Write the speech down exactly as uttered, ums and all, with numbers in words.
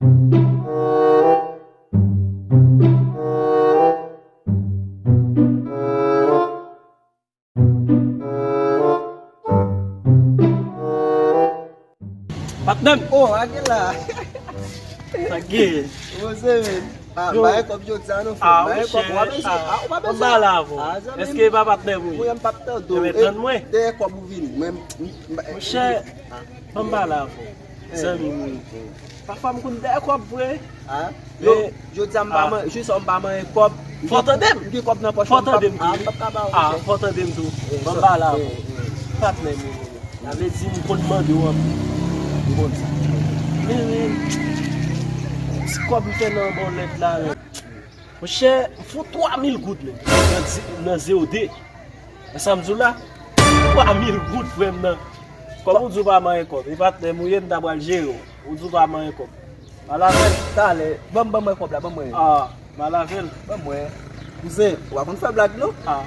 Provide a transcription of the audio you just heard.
Patnè m! Oh, Aguila! Sa k gen? Poze, men. Ah, yo. Bay kòb jodi a non, frè. Ah, bay kòb, w ap eseye. Ah, w ap eseye. Ban m pale avè w. Ah, zanmi m. Èske e pa patnè m ou ye? Wi, m p ap tande w. Ebyen, tann mwen. Dèyè kòb ou vini. Mwen, m, m, m, monchè, ban m pale avè w. Eh. Zanmi m ou ye. Pafwa m konn dèyè kòb vre. Ah, yo, jodi a m pa man, jis m pa manyen kòb. Fò w tande m. M gen kòb nan pòch mwen, m p ap, ah, m p ap ka ba w, monchè. Fò w tande m tou. Ban m pale avè w. Patnè m ou ye. Sa vle di m konn mande w anpil. M konn sa. Men, men, ti kòb m fè nan bòlèt la, men. Monchè, m fè twa mil goud, men. Nan di-, nan zewo de. Sa m di w la? Twa mil goud, frè m nan. Kòm ou di w pa manyen kòb, e patnè m ou ye, m ta pral jere w. Ou di w pa manyen kòb. Al avè l. Talè, ban m, ban mwen kòb la, ban mwen. Ah, m al avè l. Ban mwen. Kouzen, ou pa konn fè blag, non? Ah.